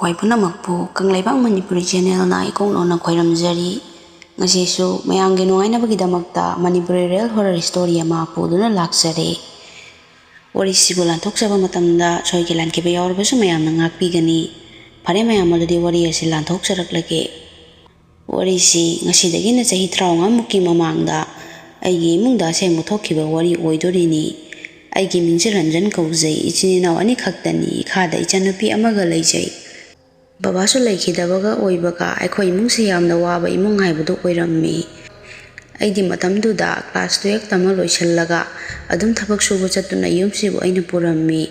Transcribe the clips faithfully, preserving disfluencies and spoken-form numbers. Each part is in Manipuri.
ꯈꯣꯏ ꯄꯨꯝꯅꯃꯛꯄꯨ ꯀꯪꯂꯩꯄꯥꯛ ꯃꯅꯤꯄꯨꯔꯤ ꯆꯦꯅꯦꯜꯅ ꯏꯀꯣꯛ ꯅꯧꯅ ꯈꯣꯏꯔꯝꯖꯔꯤ꯫ ꯉꯁꯤꯁꯨ ꯃꯌꯥꯝꯒꯤ ꯅꯨꯡꯉꯥꯏꯅꯕꯒꯤꯗꯃꯛꯇ ꯃꯅꯤꯄꯨꯔꯤ ꯔꯤꯌꯦꯜ ꯍꯣꯔꯔ ꯁ꯭ꯇꯣꯔꯤ ꯑꯃ ꯄꯨꯗꯨꯅ ꯂꯥꯛꯆꯔꯦ꯫ ꯋꯥꯔꯤꯁꯤꯕꯨ ꯂꯥꯟꯊꯣꯛꯆꯕ ꯃꯇꯝꯗ ꯁꯣꯏꯈꯤ ꯂꯥꯟꯈꯤꯕ ꯌꯥꯎꯔꯕꯁꯨ ꯃꯌꯥꯝꯅ ꯉꯥꯛꯄꯤꯒꯅꯤ꯫ ꯐꯔꯦ ꯃꯌꯥꯝ, ꯑꯗꯨꯗꯤ ꯋꯥꯔꯤ ꯑꯁꯤ ꯂꯥꯟꯊꯣꯛꯆꯔꯛꯂꯒꯦ꯫ ꯋꯥꯔꯤꯁꯤ ꯉꯁꯤꯗꯒꯤꯅ ꯆꯍꯤ ꯇꯔꯥꯃꯉꯥꯃꯨꯛꯀꯤ ꯃꯃꯥꯡꯗ ꯑꯩꯒꯤ ꯏꯃꯨꯡꯗ ꯑꯁꯦꯡꯕ ꯊꯣꯛꯈꯤꯕ ꯋꯥꯔꯤ ꯑꯣꯏꯗꯣꯔꯤꯅꯤ꯫ ꯑꯩꯒꯤ ꯃꯤꯡꯁꯦ ꯔꯟꯖꯟ ꯀꯧꯖꯩ꯫ ꯏꯆꯤꯟ ꯏꯅꯥꯎ ꯑꯅꯤꯈꯛꯇꯅꯤ꯫ ꯏꯈꯥꯗ ꯏꯆꯟꯅꯨꯄꯤ ꯑꯃꯒ ꯂꯩꯖꯩ꯫ ꯕꯕꯥꯁꯨ ꯂꯩꯈꯤꯗꯕꯒ ꯑꯣꯏꯕꯒ ꯑꯩꯈꯣꯏ ꯏꯃꯨꯡꯁꯦ ꯌꯥꯝꯅ ꯋꯥꯕ ꯏꯃꯨꯡ ꯍꯥꯏꯕꯗꯨ ꯑꯣꯏꯔꯝꯃꯤ꯫ ꯑꯩꯗꯤ ꯃꯇꯝꯗꯨꯗ ꯀ꯭ꯂꯥꯁ ꯇꯨꯌꯦꯜꯐ ꯇꯝꯕ ꯂꯣꯏꯁꯤꯜꯂꯒ ꯑꯗꯨꯝ ꯊꯕꯛ ꯁꯨꯕ ꯆꯠꯇꯨꯅ ꯌꯨꯝꯁꯤꯕꯨ ꯑꯩꯅ ꯄꯨꯔꯝꯃꯤ꯫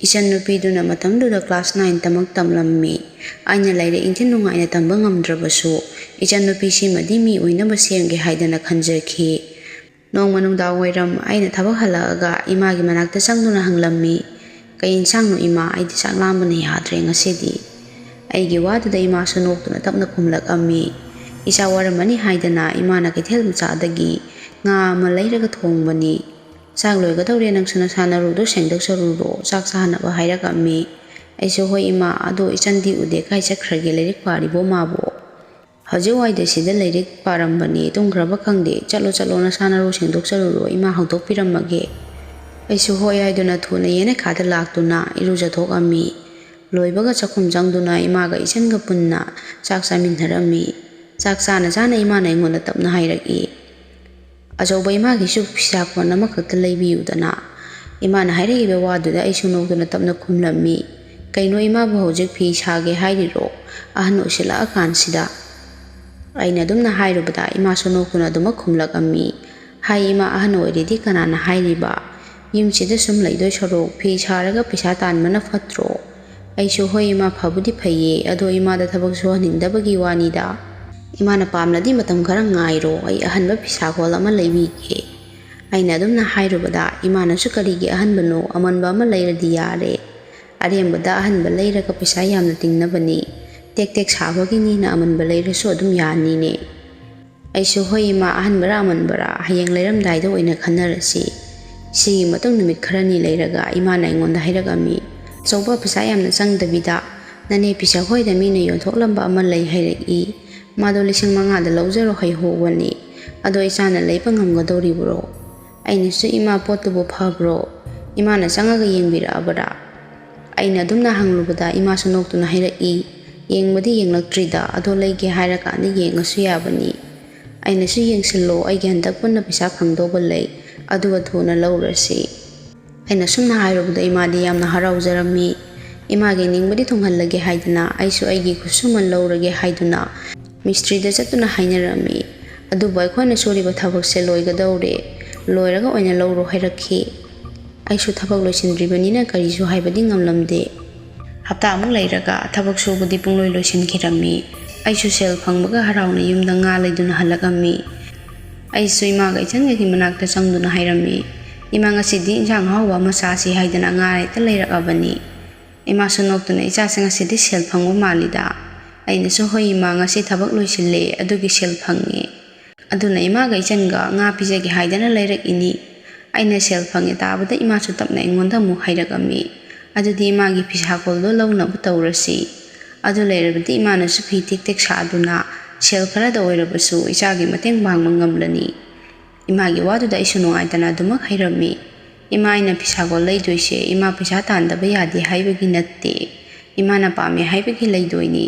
ꯏꯆꯟꯅꯨꯄꯤꯗꯨꯅ ꯃꯇꯝꯗꯨꯗ ꯀ꯭ꯂꯥꯁ ꯅꯥꯏꯟ ꯇꯃꯛ ꯇꯝꯂꯝꯃꯤ꯫ ꯑꯩꯅ ꯂꯥꯏꯔꯤꯛ ꯏꯟꯊꯤ ꯅꯨꯡꯉꯥꯏꯅ ꯇꯝꯕ ꯉꯝꯗ꯭ꯔꯕꯁꯨ, ꯏꯆꯟꯅꯨꯄꯤꯁꯤꯃꯗꯤ ꯃꯤ ꯑꯣꯏꯅꯕ ꯁꯦꯝꯒꯦ ꯍꯥꯏꯗꯅ ꯈꯟꯖꯈꯤ꯫ ꯅꯣꯡꯃ ꯅꯨꯡꯗꯥꯡ ꯋꯥꯏꯔꯝ ꯑꯩꯅ ꯊꯕꯛ ꯍꯜꯂꯛꯑꯒ ꯏꯃꯥꯒꯤ ꯃꯅꯥꯛꯇ ꯆꯪꯗꯨꯅ ꯍꯪꯂꯝꯃꯤ, "ꯀꯩ ꯏꯟꯁꯥꯡꯅꯣ ꯏꯃꯥ? ꯑꯩꯗꯤ ꯆꯥꯛ ꯂꯥꯝꯕꯅ ꯌꯥꯗ꯭ꯔꯦ ꯉꯁꯤꯗꯤ꯫" ꯑꯩꯒꯤ ꯋꯥꯗꯨꯗ ꯏꯃꯥꯁꯨ ꯅꯣꯛꯇꯨꯅ ꯇꯞꯅ ꯈꯨꯝꯂꯛꯑꯝꯃꯤ꯫ "ꯏꯆꯥ ꯋꯥꯔꯝꯃꯅꯤ ꯍꯥꯏꯗꯅ ꯏꯃꯥꯅ ꯀꯩꯊꯦꯜ ꯃꯆꯥꯗꯒꯤ ꯉꯥ ꯑꯃ ꯂꯩꯔꯒ ꯊꯣꯡꯕꯅꯤ꯫ ꯆꯥꯛ ꯂꯣꯏꯒꯗꯧꯔꯦ, ꯅꯪꯁꯨ ꯅꯁꯥ ꯅꯔꯨꯗꯣ ꯁꯦꯡꯗꯣꯛꯆꯔꯨꯔꯣ, ꯆꯥꯛ ꯆꯥꯅꯕ" ꯍꯥꯏꯔꯛꯑꯝꯃꯤ꯫ ꯑꯩꯁꯨ, "ꯍꯣꯏ ꯏꯃꯥ, ꯑꯗꯣ ꯏꯆꯟꯗꯤ ꯎꯗꯦ, ꯀꯥꯏ ꯆꯠꯈ꯭ꯔꯒꯦ? ꯂꯥꯏꯔꯤꯛ ꯄꯥꯔꯤꯕꯣ ꯃꯥꯕꯣ?" "ꯍꯧꯖꯤꯛ ꯋꯥꯏꯗ ꯁꯤꯗ ꯂꯥꯏꯔꯤꯛ ꯄꯥꯔꯝꯕꯅꯤ, ꯇꯨꯝꯈ꯭ꯔꯕ ꯈꯪꯗꯦ꯫ ꯆꯠꯂꯣ ꯆꯠꯂꯣ, ꯅꯁꯥ ꯅꯔꯨ ꯁꯦꯡꯗꯣꯛꯆꯔꯨꯔꯣ, ꯏꯃꯥ ꯍꯧꯗꯣꯛꯄꯤꯔꯝꯃꯒꯦ꯫" ꯑꯩꯁꯨ ꯍꯣꯏ ꯍꯥꯏꯗꯨꯅ ꯊꯨꯅ ꯌꯦꯅꯈꯥꯗ ꯂꯥꯛꯇꯨꯅ ꯏꯔꯨꯖꯊꯣꯛꯑꯝꯃꯤ꯫ ꯂꯣꯏꯕꯒ ꯆꯥꯛꯈꯨꯝ ꯆꯪꯗꯨꯅ ꯏꯃꯥꯒ ꯏꯆꯟꯒ ꯄꯨꯟꯅ ꯆꯥꯛ ꯆꯥꯃꯤꯟꯅꯔꯝꯃꯤ꯫ ꯆꯥꯛ ꯆꯥꯅ ꯆꯥꯅ ꯏꯃꯥꯅ ꯑꯩꯉꯣꯟꯗ ꯇꯞꯅ ꯍꯥꯏꯔꯛꯏ, "ꯑꯆꯧꯕ ꯏꯃꯥꯒꯤꯁꯨ ꯐꯤꯁꯥ ꯀꯣꯟ ꯑꯃꯈꯛꯇ ꯂꯩꯕꯤꯌꯨꯗꯅ꯫" ꯏꯃꯥꯅ ꯍꯥꯏꯔꯛꯏꯕ ꯋꯥꯗꯨꯗ ꯑꯩꯁꯨ ꯅꯣꯛꯇꯨꯅ ꯇꯞꯅ ꯈꯨꯝꯂꯝꯃꯤ, "ꯀꯩꯅꯣ, ꯏꯃꯥꯕꯨ ꯍꯧꯖꯤꯛ ꯐꯤ ꯁꯥꯒꯦ ꯍꯥꯏꯔꯤꯔꯣ, ꯑꯍꯟ ꯑꯣꯏꯁꯤꯜꯂꯛꯑꯀꯥꯟꯁꯤꯗ?" ꯑꯩꯅ ꯑꯗꯨꯝꯅ ꯍꯥꯏꯔꯨꯕꯗ ꯏꯃꯥꯁꯨ ꯅꯣꯛꯇꯨꯅ ꯑꯗꯨꯃꯛ ꯈꯨꯝꯂꯛꯑꯝꯃꯤ, "ꯍꯥꯏ ꯏꯃꯥ, ꯑꯍꯟ ꯑꯣꯏꯔꯦꯗꯤ ꯀꯅꯥꯅ ꯍꯥꯏꯔꯤꯕ? ꯌꯨꯝꯁꯤꯗ ꯁꯨꯝ ꯂꯩꯗꯣꯏ ꯁꯔꯨꯛ ꯐꯤ ꯁꯥꯔꯒ ꯄꯩꯁꯥ ꯇꯥꯟꯕꯅ ꯐꯠꯇ꯭ꯔꯣ?" ꯑꯩꯁꯨ, "ꯍꯣꯏ ꯏꯃꯥ, ꯐꯕꯨꯗꯤ ꯐꯩꯌꯦ, ꯑꯗꯣ ꯏꯃꯥꯗ ꯊꯕꯛ ꯁꯨꯍꯟꯅꯤꯡꯗꯕꯒꯤ ꯋꯥꯅꯤꯗ꯫ ꯏꯃꯥꯅ ꯄꯥꯝꯂꯗꯤ ꯃꯇꯝ ꯈꯔ ꯉꯥꯏꯔꯣ, ꯑꯩ ꯑꯍꯟꯕ ꯐꯤꯁꯥ ꯀꯣꯜ ꯑꯃ ꯂꯩꯕꯤꯒꯦ꯫" ꯑꯩꯅ ꯑꯗꯨꯝꯅ ꯍꯥꯏꯔꯨꯕꯗ ꯏꯃꯥꯅꯁꯨ, "ꯀꯔꯤꯒꯤ ꯑꯍꯟꯕꯅꯣ? ꯑꯃꯟꯕ ꯑꯃ ꯂꯩꯔꯗꯤ ꯌꯥꯔꯦ꯫ ꯑꯔꯦꯝꯕꯗ ꯑꯍꯟꯕ ꯂꯩꯔꯒ ꯄꯩꯁꯥ ꯌꯥꯝꯅ ꯇꯤꯡꯅꯕꯅꯤ꯫ ꯇꯦꯛ ꯇꯦꯛ ꯁꯥꯕꯒꯤꯅꯤꯅ ꯑꯃꯟꯕ ꯂꯩꯔꯁꯨ ꯑꯗꯨꯝ ꯌꯥꯅꯤꯅꯦ꯫" ꯑꯩꯁꯨ, "ꯍꯣꯏ ꯏꯃꯥ, ꯑꯍꯟꯕꯔꯥ ꯑꯃꯟꯕꯔꯥ ꯍꯌꯦꯡ ꯂꯩꯔꯝꯗꯥꯏꯗ ꯑꯣꯏꯅ ꯈꯟꯅꯔꯁꯤ꯫" ꯁꯤꯒꯤ ꯃꯇꯨꯡ ꯅꯨꯃꯤꯠ ꯈꯔꯅꯤ ꯂꯩꯔꯒ ꯏꯃꯥꯅ ꯑꯩꯉꯣꯟꯗ ꯍꯥꯏꯔꯛꯑꯝꯃꯤ, "ꯑꯆꯧꯕ ꯄꯩꯁꯥ ꯌꯥꯝꯅ ꯆꯪꯗꯕꯤꯗ "ꯅꯅꯦ ꯄꯤꯁꯛ ꯍꯣꯏꯗ ꯃꯤꯅ ꯌꯣꯟꯊꯣꯛꯂꯝꯕ ꯑꯃ ꯂꯩ ꯍꯥꯏꯔꯛꯏ꯫ ꯃꯥꯗꯣ ꯂꯤꯁꯤꯡ ꯃꯉꯥꯗ ꯂꯧꯖꯔꯣ ꯍꯥꯏꯍꯧꯕꯅꯤ꯫ ꯑꯗꯣ ꯏꯆꯥꯅ ꯂꯩꯕ ꯉꯝꯒꯗꯧꯔꯤꯕ꯭ꯔꯣ?" ꯑꯩꯅꯁꯨ, "ꯏꯃꯥ, ꯄꯣꯠꯇꯨꯕꯨ ꯐꯕ꯭ꯔꯣ? ꯏꯃꯥꯅ ꯆꯪꯉꯒ ꯌꯦꯡꯕꯤꯔꯛꯑꯕꯔꯥ?" ꯑꯩꯅ ꯑꯗꯨꯝꯅ ꯍꯪꯂꯨꯕꯗ ꯏꯃꯥꯁꯨ ꯅꯣꯛꯇꯨꯅ ꯍꯥꯏꯔꯛꯏ, "ꯌꯦꯡꯕꯗꯤ ꯌꯦꯡꯂꯛꯇ꯭ꯔꯤꯗ, ꯑꯗꯣ ꯂꯩꯒꯦ ꯍꯥꯏꯔꯀꯥꯟꯗ ꯌꯦꯡꯉꯁꯨ ꯌꯥꯕꯅꯤ꯫ ꯑꯩꯅꯁꯨ ꯌꯦꯡꯁꯤꯜꯂꯣ, ꯑꯩꯒꯤ ꯍꯟꯗꯛ ꯄꯨꯟꯅ ꯄꯩꯁꯥ ꯐꯪꯗꯧꯕ ꯂꯩ, ꯑꯗꯨꯒ ꯊꯨꯅ ꯂꯧꯔꯁꯤ꯫" ꯑꯩꯅ ꯁꯨꯝꯅ ꯍꯥꯏꯔꯨꯕꯗ ꯏꯃꯥꯗꯤ ꯌꯥꯝꯅ ꯍꯔꯥꯎꯖꯔꯝꯃꯤ꯫ ꯏꯃꯥꯒꯤ ꯅꯤꯡꯕꯗꯤ ꯊꯨꯡꯍꯜꯂꯒꯦ ꯍꯥꯏꯗꯨꯅ ꯑꯩꯁꯨ ꯑꯩꯒꯤ ꯈꯨꯠꯁꯨꯃꯟ ꯂꯧꯔꯒꯦ ꯍꯥꯏꯗꯨꯅ ꯃꯤꯁꯇ꯭ꯔꯤꯗ ꯆꯠꯇꯨꯅ ꯍꯥꯏꯅꯔꯝꯃꯤ꯫ ꯑꯗꯨꯕꯨ ꯑꯩꯈꯣꯏꯅ ꯁꯨꯔꯤꯕ ꯊꯕꯛꯁꯦ ꯂꯣꯏꯒꯗꯧꯔꯦ, ꯂꯣꯏꯔꯒ ꯑꯣꯏꯅ ꯂꯧꯔꯣ ꯍꯥꯏꯔꯛꯈꯤ꯫ ꯑꯩꯁꯨ ꯊꯕꯛ ꯂꯣꯏꯁꯤꯟꯗ꯭ꯔꯤꯕꯅꯤꯅ ꯀꯔꯤꯁꯨ ꯍꯥꯏꯕꯗꯤ ꯉꯝꯂꯝꯗꯦ꯫ ꯍꯞꯇꯥꯃꯨꯛ ꯂꯩꯔꯒ ꯊꯕꯛ ꯁꯨꯕꯗꯤ ꯄꯨꯡꯂꯣꯏ ꯂꯣꯏꯁꯤꯟꯈꯤꯔꯝꯃꯤ꯫ ꯑꯩꯁꯨ ꯁꯦꯜ ꯐꯪꯕꯒ ꯍꯔꯥꯎꯅ ꯌꯨꯝꯗ ꯉꯥ ꯂꯩꯗꯨꯅ ꯍꯜꯂꯛꯂꯝꯃꯤ꯫ ꯑꯩꯁꯨ ꯏꯃꯥꯒ ꯏꯆꯟꯒꯒꯤ ꯃꯅꯥꯛꯇ ꯆꯪꯗꯨꯅ ꯍꯥꯏꯔꯝꯃꯤ, "ꯏꯃꯥ, ꯉꯁꯤꯗꯤ ꯏꯟꯁꯥꯡ ꯑꯍꯥꯎꯕ ꯑꯃ ꯆꯥꯁꯤ" ꯍꯥꯏꯗꯅ ꯉꯥ ꯍꯦꯛꯇ ꯂꯩꯔꯛꯂꯕꯅꯤ꯫ ꯏꯃꯥꯁꯨ ꯅꯣꯛꯇꯨꯅ, "ꯏꯆꯥꯁꯦ ꯉꯁꯤꯗꯤ ꯁꯦꯜ ꯐꯪꯕ ꯃꯥꯜꯂꯤꯗ꯫" ꯑꯩꯅꯁꯨ, "ꯍꯣꯏ ꯏꯃꯥ, ꯉꯁꯤ ꯊꯕꯛ ꯂꯣꯏꯁꯤꯜꯂꯦ, ꯑꯗꯨꯒꯤ ꯁꯦꯜ ꯐꯪꯉꯦ꯫ ꯑꯗꯨꯅ ꯏꯃꯥꯒ ꯏꯆꯟꯒ ꯉꯥ ꯄꯤꯖꯒꯦ ꯍꯥꯏꯗꯅ ꯂꯩꯔꯛꯏꯅꯤ꯫ ꯑꯩꯅ ꯁꯦꯜ ꯐꯪꯉꯦ ꯇꯥꯕꯗ ꯏꯃꯥꯁꯨ ꯇꯞꯅ ꯑꯩꯉꯣꯟꯗ ꯑꯃꯨꯛ ꯍꯥꯏꯔꯛꯂꯝꯃꯤ, "ꯑꯗꯨꯗꯤ ꯏꯃꯥꯒꯤ ꯐꯤꯁꯥꯀꯣꯜꯗꯣ ꯂꯧꯅꯕ ꯇꯧꯔꯁꯤ꯫" ꯑꯗꯨ ꯂꯩꯔꯕꯗꯤ ꯏꯃꯥꯅꯁꯨ ꯐꯤ ꯇꯦꯛ ꯇꯦꯛ ꯁꯥꯗꯨꯅ ꯁꯦꯜ ꯈꯔꯗ ꯑꯣꯏꯔꯕꯁꯨ ꯏꯆꯥꯒꯤ ꯃꯇꯦꯡ ꯄꯥꯡꯕ ꯉꯝꯂꯅꯤ꯫ ꯏꯃꯥꯒꯤ ꯋꯥꯗꯨꯗ ꯑꯩꯁꯨ ꯅꯨꯡꯉꯥꯏꯇꯅ ꯑꯗꯨꯃꯛ ꯍꯥꯏꯔꯝꯃꯤ꯫ "ꯏꯃꯥ, ꯑꯩꯅ ꯐꯤꯁꯥꯀꯣꯜ ꯂꯩꯗꯣꯏꯁꯦ ꯏꯃꯥ ꯄꯩꯁꯥ ꯇꯥꯟꯗꯕ ꯌꯥꯗꯦ ꯍꯥꯏꯕꯒꯤ ꯅꯠꯇꯦ꯫ ꯏꯃꯥꯅ ꯄꯥꯝꯃꯦ ꯍꯥꯏꯕꯒꯤ ꯂꯩꯗꯣꯏꯅꯤ꯫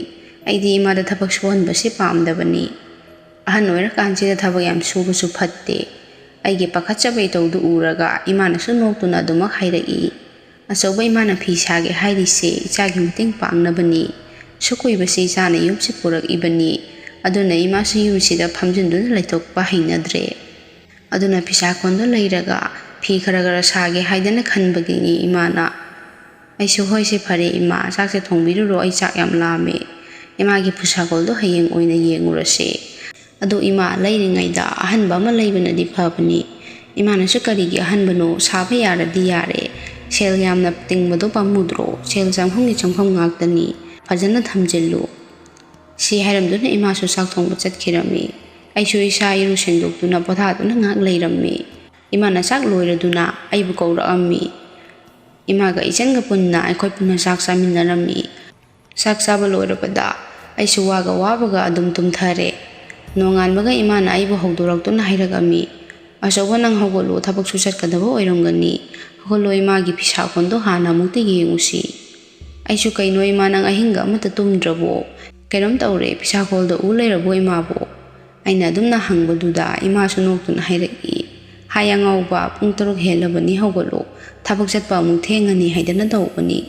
ꯑꯩꯗꯤ ꯏꯃꯥꯗ ꯊꯕꯛ ꯁꯨꯍꯟꯕꯁꯦ ꯄꯥꯝꯗꯕꯅꯤ꯫ ꯑꯍꯟ ꯑꯣꯏꯔꯀꯥꯟꯁꯤꯗ ꯊꯕꯛ ꯌꯥꯝ ꯁꯨꯕꯁꯨ ꯐꯠꯇꯦ꯫" ꯑꯩꯒꯤ ꯄꯥꯈꯠꯆꯕ ꯏꯇꯧꯗꯨ ꯎꯔꯒ ꯏꯃꯥꯅꯁꯨ ꯅꯣꯛꯇꯨꯅ ꯑꯗꯨꯃꯛ ꯍꯥꯏꯔꯛꯏ, "ꯑꯆꯧꯕ ꯏꯃꯥꯅ ꯐꯤ ꯁꯥꯒꯦ ꯍꯥꯏꯔꯤꯁꯦ ꯏꯆꯥꯒꯤ ꯃꯇꯦꯡ ꯄꯥꯡꯅꯕꯅꯤ꯫ ꯁꯨꯛ ꯀꯨꯏꯕꯁꯤ ꯏꯆꯥꯅ ꯌꯨꯝꯁꯤ ꯄꯨꯔꯛꯏꯕꯅꯤ꯫ ꯑꯗꯨꯅ ꯏꯃꯥꯁꯨ ꯌꯨꯝꯁꯤꯗ ꯐꯝꯖꯤꯟꯗꯨꯅ ꯂꯩꯊꯣꯛꯄ ꯍꯩꯅꯗ꯭ꯔꯦ꯫ ꯑꯗꯨꯅ ꯐꯤꯁꯥꯀꯣꯟꯗꯣ ꯂꯩꯔꯒ ꯐꯤ ꯈꯔ ꯈꯔ ꯁꯥꯒꯦ ꯍꯥꯏꯗꯅ ꯈꯟꯕꯒꯤꯅꯤ ꯏꯃꯥꯅ꯫" ꯑꯩꯁꯨ, "ꯍꯣꯏꯁꯦ ꯐꯔꯦ ꯏꯃꯥ, ꯆꯥꯛꯁꯦ ꯊꯣꯡꯕꯤꯔꯨꯔꯣ, ꯑꯩ ꯆꯥꯛ ꯌꯥꯝ ꯂꯥꯝꯃꯦ꯫ ꯏꯃꯥꯒꯤ ꯐꯤꯁꯥꯀꯣꯜꯗꯣ ꯍꯌꯦꯡ ꯑꯣꯏꯅ ꯌꯦꯡꯉꯨꯔꯁꯦ꯫ ꯑꯗꯣ ꯏꯃꯥ, ꯂꯩꯔꯤꯉꯩꯗ ꯑꯍꯟꯕ ꯑꯃ ꯂꯩꯕꯅꯗꯤ ꯐꯕꯅꯤ꯫" ꯏꯃꯥꯅꯁꯨ, "ꯀꯔꯤꯒꯤ ꯑꯍꯟꯕꯅꯣ? ꯁꯥꯕ ꯌꯥꯔꯗꯤ ꯌꯥꯔꯦ꯫ ꯁꯦꯜ ꯌꯥꯝꯅ ꯇꯤꯡꯕꯗꯣ ꯄꯥꯝꯃꯨꯗ꯭ꯔꯣ? ꯁꯦꯜ ꯆꯪꯐꯝꯒꯤ ꯆꯪꯐꯝ ꯉꯥꯛꯇꯅꯤ꯫ ꯐꯖꯅ ꯊꯝꯖꯤꯜꯂꯨ꯫" ꯁꯤ ꯍꯥꯏꯔꯝꯗꯨꯅ ꯏꯃꯥꯁꯨ ꯆꯥꯛ ꯊꯣꯡꯕ ꯆꯠꯈꯤꯔꯝꯃꯤ꯫ ꯑꯩꯁꯨ ꯏꯁꯥ ꯏꯔꯨ ꯁꯦꯡꯗꯣꯛꯇꯨꯅ ꯄꯣꯊꯥꯗꯨꯅ ꯉꯥꯏꯍꯥꯛ ꯂꯩꯔꯝꯃꯤ꯫ ꯏꯃꯥꯅ ꯆꯥꯛ ꯂꯣꯏꯔꯗꯨꯅ ꯑꯩꯕꯨ ꯀꯧꯔꯛꯂꯝꯃꯤ꯫ ꯏꯃꯥꯒ ꯏꯆꯟꯒ ꯄꯨꯟꯅ ꯑꯩꯈꯣꯏ ꯄꯨꯟꯅ ꯆꯥꯛ ꯆꯥꯃꯤꯟꯅꯔꯝꯃꯤ꯫ ꯆꯥꯛ ꯆꯥꯕ ꯂꯣꯏꯔꯕꯗ ꯑꯩꯁꯨ ꯋꯥꯒ ꯋꯥꯕꯒ ꯑꯗꯨꯝ ꯇꯨꯝꯊꯔꯦ꯫ ꯅꯣꯡꯉꯥꯟꯕꯒ ꯏꯃꯥꯅ ꯑꯩꯕꯨ ꯍꯧꯗꯣꯔꯛꯇꯨꯅ ꯍꯥꯏꯔꯛꯑꯝꯃꯤ, "ꯑꯆꯧꯕ, ꯅꯪ ꯍꯧꯒꯠꯂꯨ, ꯊꯕꯛꯁꯨ ꯆꯠꯀꯗꯕ ꯑꯣꯏꯔꯝꯒꯅꯤ꯫ ꯍꯧꯒꯠꯂꯣ, ꯏꯃꯥꯒꯤ ꯐꯤꯁꯥ ꯀꯣꯟꯗꯣ ꯍꯥꯟꯅ ꯑꯃꯨꯛꯇ ꯌꯦꯡꯉꯨꯁꯤ꯫" ꯑꯩꯁꯨ, "ꯀꯩꯅꯣ ꯏꯃꯥ, ꯅꯪ ꯑꯍꯤꯡꯒ ꯑꯃꯠꯇ ꯇꯨꯝꯗ꯭ꯔꯕꯣ? ꯀꯩꯅꯣꯝ ꯇꯧꯔꯦ, ꯐꯤꯁꯥ ꯀꯣꯜꯗ ꯎ ꯂꯩꯔꯕꯣ ꯏꯃꯥꯕꯨ?" ꯑꯩꯅ ꯑꯗꯨꯝꯅ ꯍꯪꯕꯗꯨꯗ ꯏꯃꯥꯁꯨ ꯅꯣꯛꯇꯨꯅ ꯍꯥꯏꯔꯛꯏ, "ꯍꯥꯏ ꯑꯉꯥꯎꯕ, ꯄꯨꯡ ꯇꯔꯨꯛ ꯍꯦꯜꯂꯕꯅꯤ, ꯍꯧꯒꯠꯂꯣ, ꯊꯕꯛ ꯆꯠꯄ ꯑꯃꯨꯛ ꯊꯦꯡꯉꯅꯤ" ꯍꯥꯏꯗꯅ ꯇꯧꯕꯅꯤ꯫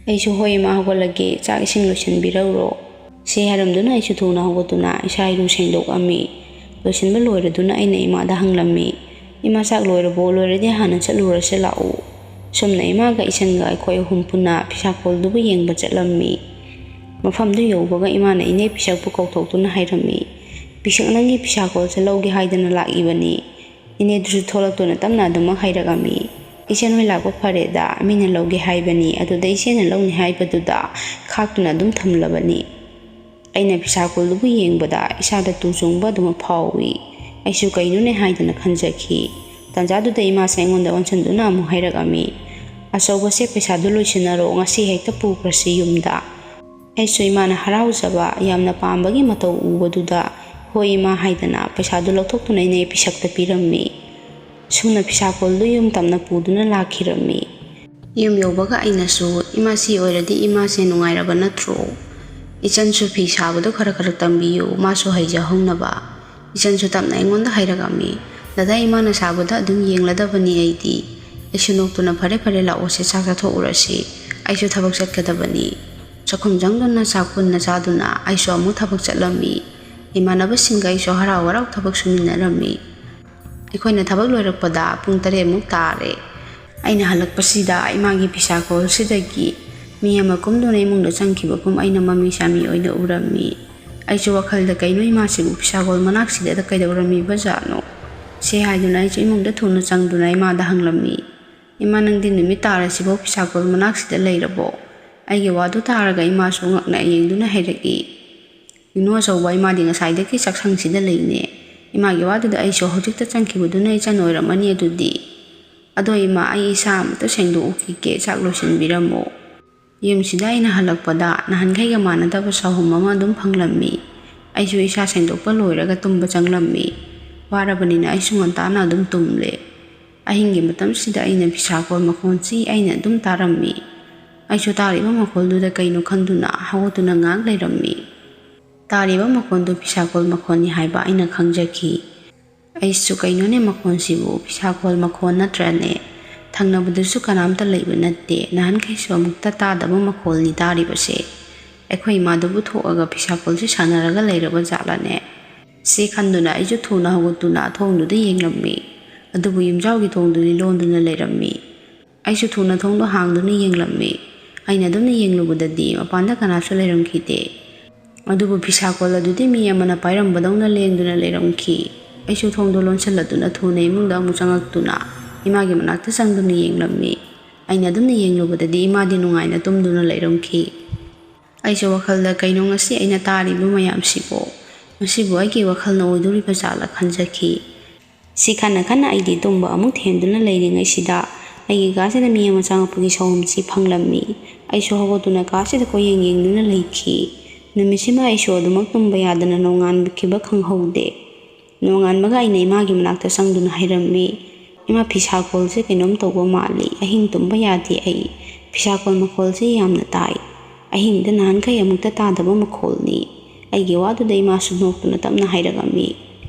ꯑꯩꯁꯨ, "ꯍꯣꯏ ꯏꯃꯥ, ꯍꯧꯒꯠꯂꯒꯦ, ꯆꯥꯛ ꯏꯁꯤꯡ ꯂꯣꯏꯁꯤꯟꯕꯤꯔꯧꯔꯣ" ꯁꯤ ꯍꯥꯏꯔꯝꯗꯨꯅ ꯑꯩꯁꯨ ꯊꯨꯅ ꯍꯧꯒꯠꯇꯨꯅ ꯏꯁꯥ ꯏꯔꯨ ꯁꯦꯡꯗꯣꯛꯑꯝꯃꯤ꯫ ꯂꯣꯏꯁꯤꯟꯕ ꯂꯣꯏꯔꯗꯨꯅ ꯑꯩꯅ ꯏꯃꯥꯗ ꯍꯪꯂꯝꯃꯤ, "ꯏꯃꯥ, ꯆꯥꯛ ꯂꯣꯏꯔꯕꯣ? ꯂꯣꯏꯔꯗꯤ ꯍꯥꯟꯅ ꯆꯠꯂꯨꯔꯁꯤ ꯂꯥꯛꯎ"꯫ ꯁꯨꯝꯅ ꯏꯃꯥꯒ ꯏꯆꯟꯒ ꯑꯩꯈꯣꯏ ꯑꯍꯨꯝ ꯄꯨꯟꯅ ꯐꯤꯁꯥ ꯀꯣꯜꯗꯨꯕꯨ ꯌꯦꯡꯕ ꯆꯠꯂꯝꯃꯤ꯫ ꯃꯐꯝꯗꯨ ꯌꯧꯕꯒ ꯏꯃꯥꯅ ꯏꯅꯦ ꯄꯤꯁꯛꯄꯨ ꯀꯧꯊꯣꯛꯇꯨꯅ ꯍꯥꯏꯔꯝꯃꯤ, "ꯄꯤꯁꯛ, ꯅꯪꯒꯤ ꯐꯤꯁꯥ ꯀꯣꯜꯁꯦ ꯂꯧꯒꯦ ꯍꯥꯏꯗꯅ ꯂꯥꯛꯏꯕꯅꯤ"꯫ ꯏꯅꯦꯗꯨꯁꯨ ꯊꯣꯛꯂꯛꯇꯨꯅ ꯇꯞꯅ ꯑꯗꯨꯃꯛ ꯍꯥꯏꯔꯛꯑꯝꯃꯤ, "ꯏꯆꯟ ꯍꯣꯏ ꯂꯥꯛꯄ ꯐꯔꯦꯗ, ꯃꯤꯅ ꯂꯧꯒꯦ ꯍꯥꯏꯕꯅꯤ, ꯑꯗꯨꯗ ꯏꯆꯦꯅ ꯂꯧꯅꯤ ꯍꯥꯏꯕꯗꯨꯗ ꯈꯥꯛꯇꯨꯅ ꯑꯗꯨꯝ ꯊꯝꯂꯕꯅꯤ"꯫ ꯑꯩꯅ ꯐꯤꯁꯥ ꯀꯣꯜꯗꯨꯕꯨ ꯌꯦꯡꯕꯗ ꯏꯁꯥꯗ ꯇꯨ ꯆꯣꯡꯕ ꯑꯗꯨꯃꯛ ꯐꯥꯎꯏ꯫ ꯑꯩꯁꯨ ꯀꯩꯅꯣꯅꯦ ꯍꯥꯏꯗꯅ ꯈꯟꯖꯈꯤ꯫ ꯇꯥꯟꯖꯥꯗꯨꯗ ꯏꯃꯥꯁꯦ ꯑꯩꯉꯣꯟꯗ ꯑꯣꯟꯁꯤꯟꯗꯨꯅ ꯑꯃꯨꯛ ꯍꯥꯏꯔꯛꯑꯝꯃꯤ, "ꯑꯆꯧꯕꯁꯦ, ꯄꯩꯁꯥꯗꯨ ꯂꯣꯏꯁꯤꯟꯅꯔꯣ, ꯉꯁꯤ ꯍꯦꯛꯇ ꯄꯨꯈ꯭ꯔꯁꯤ ꯌꯨꯝꯗ"꯫ ꯑꯩꯁꯨ ꯏꯃꯥꯅ ꯍꯔꯥꯎꯖꯕ, ꯌꯥꯝꯅ ꯄꯥꯝꯕꯒꯤ ꯃꯇꯧ ꯎꯕꯗꯨꯗ, "ꯍꯣꯏ ꯏꯃꯥ" ꯍꯥꯏꯗꯅ ꯄꯩꯁꯥꯗꯨ ꯂꯧꯊꯣꯛꯇꯨꯅ ꯏꯅꯦ ꯄꯤꯁꯛꯇ ꯄꯤꯔꯝꯃꯤ꯫ ꯁꯨꯝꯅ ꯐꯤꯁꯥ ꯀꯣꯜꯗꯨ ꯌꯨꯝ ꯇꯝꯅ ꯄꯨꯗꯨꯅ ꯂꯥꯛꯈꯤꯔꯝꯃꯤ꯫ ꯌꯨꯝ ꯌꯧꯕꯒ ꯑꯩꯅꯁꯨ, "ꯏꯃꯥ, ꯁꯤ ꯑꯣꯏꯔꯗꯤ ꯏꯃꯥꯁꯦ ꯅꯨꯡꯉꯥꯏꯔꯕ ꯅꯠꯇ꯭ꯔꯣ? ꯏꯆꯟꯁꯨ ꯐꯤ ꯁꯥꯕꯗꯣ ꯈꯔ ꯈꯔ ꯇꯝꯕꯤꯌꯨ, ꯃꯥꯁꯨ ꯍꯩꯖꯍꯧꯅꯕ"꯫ ꯏꯆꯟꯁꯨ ꯇꯞꯅ ꯑꯩꯉꯣꯟꯗ ꯍꯥꯏꯔꯛꯑꯝꯃꯤ, "ꯗꯗꯥ, ꯏꯃꯥꯅ ꯁꯥꯕꯗ ꯑꯗꯨꯝ ꯌꯦꯡꯂꯗꯕꯅꯤ ꯑꯩꯗꯤ"꯫ ꯑꯩꯁꯨ ꯅꯣꯛꯇꯨꯅ, "ꯐꯔꯦ ꯐꯔꯦ, ꯂꯥꯛꯑꯣꯁꯦ, ꯆꯥꯛ ꯆꯥꯊꯣꯛꯎꯔꯁꯤ, ꯑꯩꯁꯨ ꯊꯕꯛ ꯆꯠꯀꯗꯕꯅꯤ"꯫ ꯆꯥꯛꯈꯨꯝ ꯆꯪꯗꯨꯅ ꯆꯥꯛ ꯄꯨꯟꯅ ꯆꯥꯗꯨꯅ ꯑꯩꯁꯨ ꯑꯃꯨꯛ ꯊꯕꯛ ꯆꯠꯂꯝꯃꯤ꯫ ꯏꯃꯥꯟꯅꯕꯁꯤꯡꯒ ꯑꯩꯁꯨ ꯍꯔꯥꯎ ꯍꯔꯥꯎ ꯊꯕꯛ ꯁꯨꯃꯤꯟꯅꯔꯝꯃꯤ꯫ ꯑꯩꯈꯣꯏꯅ ꯊꯕꯛ ꯂꯣꯏꯔꯛꯄꯗ ꯄꯨꯡ ꯇꯔꯦꯠꯃꯨꯛ ꯇꯥꯔꯦ꯫ ꯑꯩꯅ ꯍꯜꯂꯛꯄꯁꯤꯗ ꯏꯃꯥꯒꯤ ꯐꯤꯁꯥ ꯀꯣꯜꯁꯤꯗꯒꯤ ꯃꯤ ꯑꯃ ꯀꯨꯝꯗꯨꯅ ꯏꯃꯨꯡꯗ ꯆꯪꯈꯤꯕꯒꯨꯝ ꯑꯩꯅ ꯃꯃꯤ ꯁꯥꯃꯤ ꯑꯣꯏꯅ ꯎꯔꯝꯃꯤ꯫ ꯑꯩꯁꯨ ꯋꯥꯈꯜꯗ, "ꯀꯩꯅꯣ, ꯏꯃꯥꯁꯤꯕꯨ ꯐꯤꯁꯥ ꯀꯣꯜ ꯃꯅꯥꯛꯁꯤꯗ ꯀꯩꯗꯧꯔꯝꯃꯤꯕꯖꯥꯠꯅꯣ?" ꯁꯤ ꯍꯥꯏꯗꯨꯅ ꯑꯩꯁꯨ ꯏꯃꯨꯡꯗ ꯊꯨꯅ ꯆꯪꯗꯨꯅ ꯏꯃꯥꯗ ꯍꯪꯂꯝꯃꯤ, "ꯏꯃꯥ, ꯅꯪꯗꯤ ꯅꯨꯃꯤꯠ ꯇꯥꯔꯁꯤꯐꯥꯎ ꯐꯤꯁꯥ ꯀꯣꯜ ꯃꯅꯥꯛꯁꯤꯗ ꯂꯩꯔꯕꯣ?" ꯑꯩꯒꯤ ꯋꯥꯗꯨ ꯇꯥꯔꯒ ꯏꯃꯥꯁꯨ ꯉꯛꯅ ꯌꯦꯡꯗꯨꯅ ꯍꯥꯏꯔꯛꯏ, "ꯏꯅꯨ ꯑꯆꯧꯕ, ꯏꯃꯥꯗꯤ ꯉꯁꯥꯏꯗꯒꯤ ꯆꯥꯛꯁꯪꯁꯤꯗ ꯂꯩꯅꯦ"꯫ ꯏꯃꯥꯒꯤ ꯋꯥꯗꯨꯗ ꯑꯩꯁꯨ ꯍꯧꯖꯤꯛꯇ ꯆꯪꯈꯤꯕꯗꯨꯅ ꯏꯆꯟ ꯑꯣꯏꯔꯝꯃꯅꯤ ꯑꯗꯨꯗꯤ꯫ "ꯑꯗꯣ ꯏꯃꯥ, ꯑꯩ ꯏꯁꯥ ꯑꯃꯇ ꯁꯦꯡꯗꯣꯛꯎꯈꯤꯒꯦ, ꯆꯥꯛ ꯂꯣꯏꯁꯤꯟꯕꯤꯔꯝꯃꯣ"꯫ ꯌꯨꯝꯁꯤꯗ ꯑꯩꯅ ꯍꯜꯂꯛꯄꯗ ꯅꯍꯥꯟꯈꯩꯒ ꯃꯥꯟꯅꯗꯕ ꯁꯥꯍꯨꯝ ꯑꯃ ꯑꯗꯨꯝ ꯐꯪꯂꯝꯃꯤ꯫ ꯑꯩꯁꯨ ꯏꯁꯥ ꯁꯦꯡꯗꯣꯛꯄ ꯂꯣꯏꯔꯒ ꯇꯨꯝꯕ ꯆꯪꯂꯝꯃꯤ꯫ ꯋꯥꯔꯕꯅꯤꯅ ꯑꯩꯁꯨ ꯉꯟꯇꯥꯅ ꯑꯗꯨꯝ ꯇꯨꯝꯂꯦ꯫ ꯑꯍꯤꯡꯒꯤ ꯃꯇꯝꯁꯤꯗ ꯑꯩꯅ ꯐꯤꯁꯥꯀꯣꯜ ꯃꯈꯣꯟꯁꯤ ꯑꯩꯅ ꯑꯗꯨꯝ ꯇꯥꯔꯝꯃꯤ꯫ ꯑꯩꯁꯨ ꯇꯥꯔꯤꯕ ꯃꯈꯣꯜꯗꯨꯗ ꯀꯩꯅꯣ ꯈꯟꯗꯨꯅ ꯍꯧꯒꯠꯇꯨꯅ ꯉꯥꯏꯍꯥꯛ ꯂꯩꯔꯝꯃꯤ꯫ ꯇꯥꯔꯤꯕ ꯃꯈꯣꯟꯗꯨ ꯐꯤꯁꯥꯀꯣꯜ ꯃꯈꯣꯟꯅꯤ ꯍꯥꯏꯕ ꯑꯩꯅ ꯈꯪꯖꯈꯤ꯫ ꯑꯩꯁꯨ, "ꯀꯩꯅꯣꯅꯦ ꯃꯈꯣꯟꯁꯤꯕꯨ? ꯐꯤꯁꯥꯀꯣꯜ ꯃꯈꯣꯟ ꯅꯠꯇ꯭ꯔꯅꯦ? ꯊꯪꯅꯕꯗꯁꯨ ꯀꯅꯥꯝꯇ ꯂꯩꯕ ꯅꯠꯇꯦ, ꯅꯍꯥꯟꯈꯩꯁꯨ ꯑꯃꯨꯛꯇ ꯇꯥꯗꯕ ꯃꯈꯣꯜꯅꯤ ꯇꯥꯔꯤꯕꯁꯦ꯫ ꯑꯩꯈꯣꯏ ꯏꯃꯥꯗꯨꯕꯨ ꯊꯣꯛꯑꯒ ꯐꯤꯁꯥꯀꯣꯜꯁꯤ ꯁꯥꯟꯅꯔꯒ ꯂꯩꯔꯕ ꯖꯥꯠꯂꯅꯦ?" ꯁꯤ ꯈꯟꯗꯨꯅ ꯑꯩꯁꯨ ꯊꯨꯅ ꯍꯧꯒꯠꯇꯨꯅ ꯊꯣꯡꯗꯨꯗ ꯌꯦꯡꯂꯝꯃꯤ꯫ ꯑꯗꯨꯕꯨ ꯌꯨꯝꯖꯥꯎꯒꯤ ꯊꯣꯡꯗꯨꯗꯤ ꯂꯣꯟꯗꯨꯅ ꯂꯩꯔꯝꯃꯤ꯫ ꯑꯩꯁꯨ ꯊꯨꯅ ꯊꯣꯡꯗꯣ ꯍꯥꯡꯗꯨꯅ ꯌꯦꯡꯂꯝꯃꯤ꯫ ꯑꯩꯅ ꯑꯗꯨꯝꯅ ꯌꯦꯡꯂꯨꯕꯗꯗꯤ ꯃꯄꯥꯟꯗ ꯀꯅꯥꯁꯨ ꯂꯩꯔꯝꯈꯤꯗꯦ꯫ ꯑꯗꯨꯕꯨ ꯐꯤꯁꯥꯀꯣꯜ ꯑꯗꯨꯗꯤ ꯃꯤ ꯑꯃꯅ ꯄꯥꯏꯔꯝꯕꯗꯧꯅ ꯂꯦꯡꯗꯨꯅ ꯂꯩꯔꯝꯈꯤ꯫ ꯑꯩꯁꯨ ꯊꯣꯡꯗꯣ ꯂꯣꯟꯁꯤꯜꯂꯗꯨꯅ ꯊꯨꯅ ꯏꯃꯨꯡꯗ ꯑꯃꯨꯛ ꯆꯪꯉꯛꯇꯨꯅ ꯏꯃꯥꯒꯤ ꯃꯅꯥꯛꯇ ꯆꯪꯗꯨꯅ ꯌꯦꯡꯂꯝꯃꯤ꯫ ꯑꯩꯅ ꯑꯗꯨꯝꯅ ꯌꯦꯡꯂꯨꯕꯗꯗꯤ ꯏꯃꯥꯗꯤ ꯅꯨꯡꯉꯥꯏꯅ ꯇꯨꯝꯗꯨꯅ ꯂꯩꯔꯝꯈꯤ꯫ ꯑꯩꯁꯨ ꯋꯥꯈꯜꯗ, "ꯀꯩꯅꯣ ꯉꯁꯤ ꯑꯩꯅ ꯇꯥꯔꯤꯕ ꯃꯌꯥꯝꯁꯤꯕꯣ? ꯃꯁꯤꯕꯨ ꯑꯩꯒꯤ ꯋꯥꯈꯜꯅ ꯑꯣꯏꯗꯣꯔꯤꯕ ꯖꯥꯠꯂ?" ꯈꯟꯖꯈꯤ꯫ ꯁꯤ ꯈꯟꯅ ꯈꯟꯅ ꯑꯩꯗꯤ ꯇꯨꯝꯕ ꯑꯃꯨꯛ ꯊꯦꯝꯗꯨꯅ ꯂꯩꯔꯤꯉꯩꯁꯤꯗ ꯑꯩꯒꯤ ꯀꯥꯁꯤꯗ ꯃꯤ ꯑꯃ ꯆꯪꯉꯛꯄꯒꯤ ꯁꯥꯎꯝꯁꯤ ꯐꯪꯂꯝꯃꯤ꯫ ꯑꯩꯁꯨ ꯍꯧꯒꯠꯇꯨꯅ ꯀꯥꯁꯤꯗ ꯀꯣꯏꯌꯦꯡ ꯌꯦꯡꯗꯨꯅ ꯂꯩꯈꯤ꯫ ꯅꯨꯃꯤꯠꯁꯤꯃ ꯑꯩꯁꯨ ꯑꯗꯨꯃꯛ ꯇꯨꯝꯕ ꯌꯥꯗꯅ ꯅꯣꯡꯉꯥꯟꯈꯤꯕ ꯈꯪꯍꯧꯗꯦ꯫ ꯅꯣꯡꯉꯥꯟꯕꯒ ꯑꯩꯅ ꯏꯃꯥꯒꯤ ꯃꯅꯥꯛꯇ ꯆꯪꯗꯨꯅ ꯍꯥꯏꯔꯝꯃꯤ, "ꯏꯃꯥ, ꯐꯤꯁꯥꯀꯣꯜꯁꯦ ꯀꯩꯅꯣꯝ ꯇꯧꯕ ꯃꯥꯜꯂꯤ꯫ ꯑꯍꯤꯡ ꯇꯨꯝꯕ ꯌꯥꯗꯦ ꯑꯩ꯫ ꯐꯤꯁꯥꯀꯣꯜ ꯃꯈꯣꯜꯁꯦ ꯌꯥꯝꯅ ꯇꯥꯏ꯫ ꯑꯍꯤꯡꯗ ꯅꯍꯥꯟꯈꯩ ꯑꯃꯨꯛꯇ ꯇꯥꯗꯕ ꯃꯈꯣꯜꯅꯤ꯫" ꯑꯩꯒꯤ ꯋꯥꯗꯨꯗ ꯏꯃꯥꯁꯨ ꯅꯣꯛꯇꯨꯅ ꯇꯞꯅ ꯍꯥꯏꯔꯛꯑꯝꯃꯤ,